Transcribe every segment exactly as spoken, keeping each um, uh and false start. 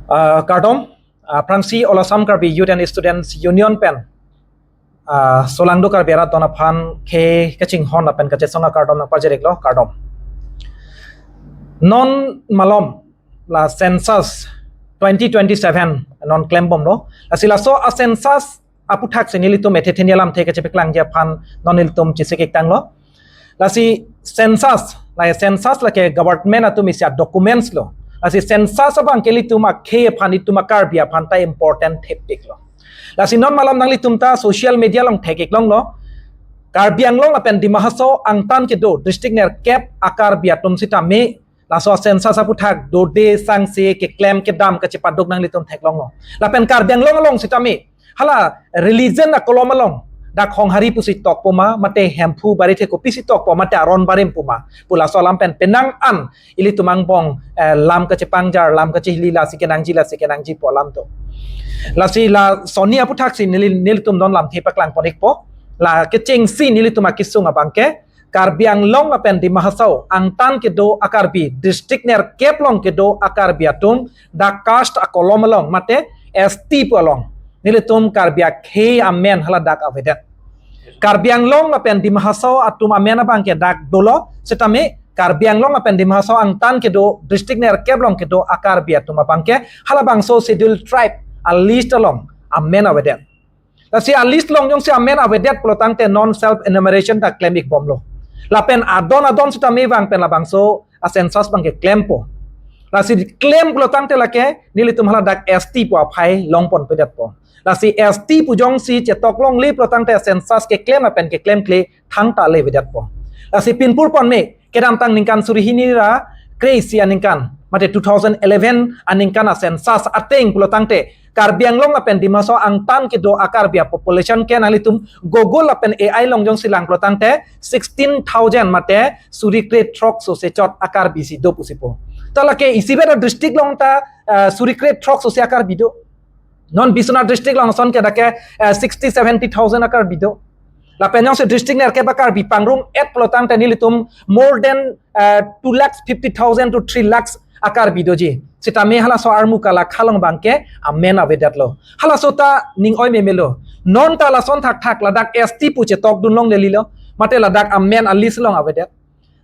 Ah, kardom, ah, aphrangsi All Assam Karbi Youth and Students Union pen, ah, Solangdo Karbi arat don aphan khei kachinghon lapen kachesong akardom nangpajir-iklo, kardom. Non malom la census twenty twenty-seven non klembomlo. Lasi laso a-census aputhaksi nelitum ethe theni alamthe kachepaklangji aphan non nelitum chesik-iktanglo. Lasi census, la census lake government atum isi a-documents lo. Lasi census abangke ilitum akhei aphan, itum a-Karbi aphan ta important thepiklo. Lasi non malom nanglitum ta social media along thek-iklonglo. Karbi Anglong lapen Dima Hasao angtan kedo district nerkep a-Karbi atum sitame laso census aputhak dode sangse keklem kedam kachepaduk nanglitum theklonglo. Lapen Karbi Anglong along sitame hala religion akolom along dak Honghari pusi tokpo ma, mate Hemphu Barithe kopisi tokpo, mate Aron Barim pu ma pu laso alam pen penang an ilitum angbong, eh, lam kachepangjar, lam kachehili, lasi kenangji, lasi kenangji pu alam do. Lasi laso hini aputhaksi neli, nelitum non lamthe paklangpon-ikpo. La kechengsi nelitum akesung abangke Karbi Anglong lapen Dima Hasao angtan kedo a-Karbi, district nerkep along kedo a-Karbi atum dak caste akolom along mate S T pu along nelitum Karbi akhei amen hala dak avedet. Karbi Anglong lapen Dima Hasao atum amen abangke dak dolo, sitame Karbi Anglong lapen Dima Hasao angtan kedo district nerkep along kedo a-Karbi atum abangke halabangso Scheduled Tribe a-list along amen avedet. Lasi a-list along jongsi amen avedet pulotangte non self enumeration ta klem-ikbomlo. Lapen adon adon sitame vang pen labangso a-census abangke klempo. Lasi klem pulotangte lake nelitum hala dak S T pu aphai longponpedetpo. Lasi S T pu jongsi chetok longle pulotangte census keklem lapen keklemkle thangta le-avedetpo. Lasi pinpur ponme kedamtang ningkan suri hini ra kre-isi aningkan, mate two thousand eleven aningkan a-census ateng pulotangte Karbi Anglong lapen Dima Hasao angtan kedo a-Karbi a-population ke nanglitum Google lapen A I along jongsi lang pulotangte sixteen thousand mate suri kre throksi chot a-Karbi si do pusi po. Ta lake isivet a-district along ta, eh, suri kre throksi a-Karbi do. Non Biswanath district along ason ke dak ke, eh, sixty, seventy thousand a-Karbi do. Lapen jongsi district nerkep a-Karbi pangrum-et pulotangte nelitum more than, eh, two lakhs fifty thousand to three lakhs a-Karbi doji. Sitame halaso armu kalakha along abangke amen avedetlo. Halaso ta ning oi memelo. Non ta lason thakthak ladak S T pu chetokdun longlelelo. Mate ladak amen a-list along avedet.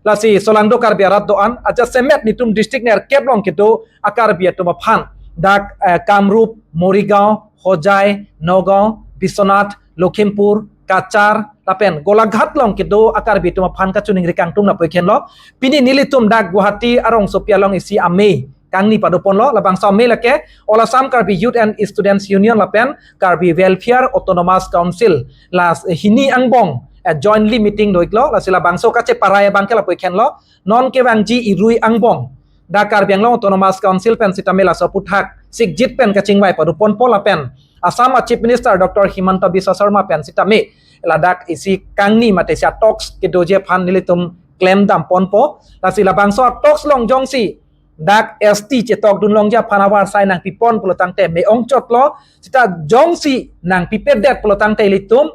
Lasi Solangdo Karbi arat do-an, ajasemet nelitum district nerkep along kedo a-Karbi atum aphan dak, eh, Kamrup, Morigaon, Hojai, Nagaon, Biswanath, Lakhimpur, Cachar, lapen Golaghat along kedo a-Karbi atum aphan kachiningri kangtung lapu-ikhenlo. Pini nelitum dak Guwahati arongsopi along isi amei kangni padoponlo, labangso amei lake All Assam Karbi Youth and Students Union lapen Karbi Welfare Autonomous Council la hini angbong, eh, jointly meeting do-iklo, lasi labangso kacheparai abangke lapu-ikhenlo. Non kevangji irui angbong dak Karbi Anglong Autonomous Council pen sitame laso aputhak sikjit pen kachingvai padoponpo lapen Assam a-Chief Minister Doctor Himanta Biswa Sarma pen sitame ladak isi kangni mate isi a-talks kedoji aphan nelitum klemdamponpo. Lasi labangso a-talks along jongsi dak S T chetokdun longji aphan avarsai nangpipon pulotangte me-ongchotlo, seta jongsi nangpipedet pulotangte ilitum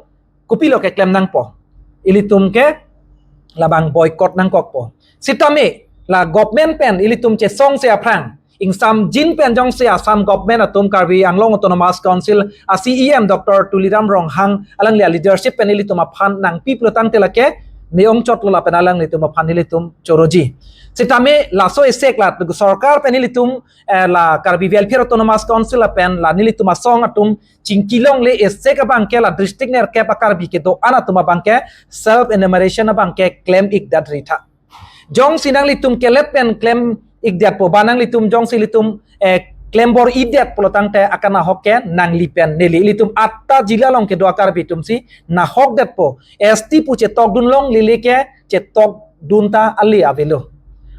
kopilo keklem nangpo. Ilitum ke labang boycott nangkokpo. Sitame la government pen ilitum chesongse aphrang ingsamjin pen jongsi Assam government atum Karbi Anglong Autonomous Council a-C E M Doctor Tuliram Ronghang alangli a-leadership pen ilitum aphan nangpi pulotangte lake me-ongchotlo lapen alanglitum aphan ilitum choroji. Sitame laso esek la sorkar pen ilitum, eh, la Karbi Welfare Autonomous Council lapen la nelitum asong atum chingki longle esek abangke la district nerkep a-Karbi kedo-an atum abangke self enumeration abangke klem-ikdet ritha. Jongsi nanglitum kelet pen klem-ikdetpo ba nanglitum jongsi ilitum, eh, klembor-idet pulotangte akanahok ke nangli pen neli. Ilitum atta jila along kedo a-Karbi atumsi nahokdetpo. S T pu chetokdun longlele ke chetokdun ta ale avelo.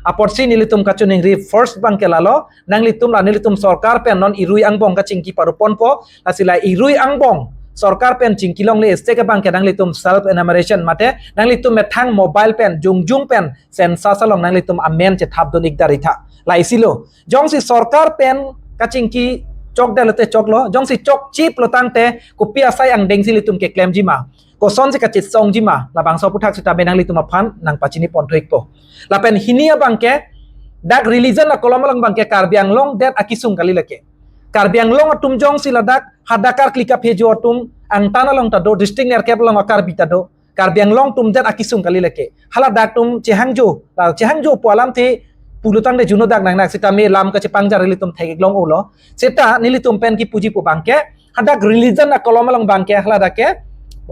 Apotsi nelitum kachiningri first abangke lalo, nanglitum la nelitum sorkar pen non irui angbong kachingki padoponpo, lasi la irui angbong sorkar pen chingki longle esek abangke nanglitum self enumeration mate nanglitum methang mobile pen jongjung pen census along nanglitum amen chethapdun-ikdet ritha. La isilo. Jongsi sorkar pen kachingki chokdet lote choklo, jongsi chokche pulotangte kopi asai angdengsi ilitum keklemji ma, kosonsi kachesongji ma, labangso aputhak sitame nanglitum aphan nangpachiniponthu-ikpo. Lapen hini abangke Dak religion akolom along abangke Karbi Anglong det akesung kali lake. Karbi Anglong atum jongsi ladak hadak karkli kaphejo atum angtan along ta do, district nerkep along a-Karbi ta do. Karbi Anglong atum det akesung kali lake. Hala dak atum chehangjo, la chehangjo pu alamthe pulotangte juno dak nangnak sitame lam kachepangjar ilitum thek-ik long-olo. Seta nelitum pen kipuji pu abangke, hadak religion akolom along abangke hala dak ke,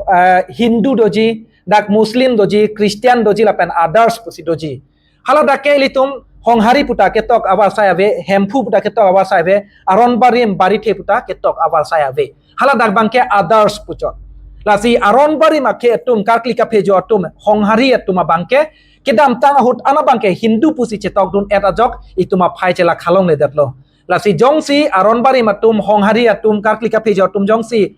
eh, Hindu doji, dak Muslim doji, Christian doji lapen others pusi doji. Hala dak ke ilitum Honghari puta ketok avarsai ave, Hemphu puta ketok avarsai ave, Aron Barim Barithe puta ketok avarsai ave. Hala dak abangke others puchot. Lasi Aron Barim akhei atum, karkli kaphejo atum, Honghari atum abangke kedamtang ahut an abangke Hindu pusi chetokdun-et ajok itum aphai chelakha longledetlo. Lasi jongsi Aron Barim atum, Honghari atum, karkli kaphejo atum jongsi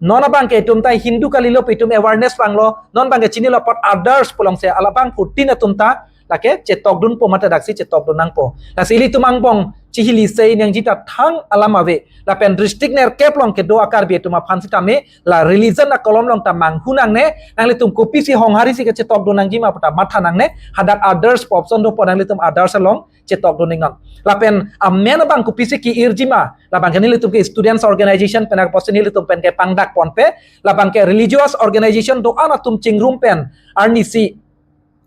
non abangke itum ta Hindu kalilo pu itum awareness vanglo, non abangke chinilo apot others pu alongsi alabang phutin atum ta lake chetokdunpo mate daksi chetokdun nangpo. Lasi ilitum angbong chihili sei nangji ta thang alam ave. Lapen district nerkep along kedo a-Karbi atum aphan sitame la religion akolom along ta manghu nangne, nanglitum kopisi Honghari si kachetokdun nangji ma pu ta matha nangne, hadak others pu option dopo, nanglitum others along chetokdun nangnon. Lapen amen abang kopisi ki-irji ma, labangke nelitum ke students organization pen apotsi nelitum pen kepangdak ponpe, labangke religious organization do-an atum chingrum pen arnisi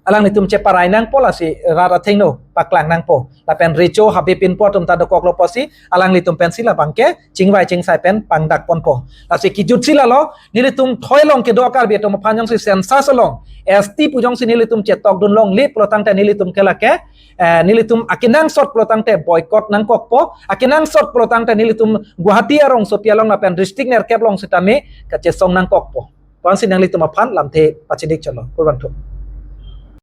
alanglitum cheparai nangpo, lasi rat athengno paklang nangpo. Lapen recho habe pinpo atum ta dokoklo pusi alanglitum pensi labangke chingvai chingsai pen pangdak ponpo. Lasi kijutsi lalo, nelitum thoi along kedo a-Karbi atum aphan jongsi census along S T pu jongsi nelitum chetokdun longle pulotangte nelitum ke lake, eh, nelitum akenangsot pulotangte boycott nangkokpo, akenangsot pulotangte nelitum Guwahati arongsopi along lapen district nerkep along sitame kachesong nangkokpo. Pu ansi nanglitum aphan lamthe pachidik chotlo. Kurvangthu.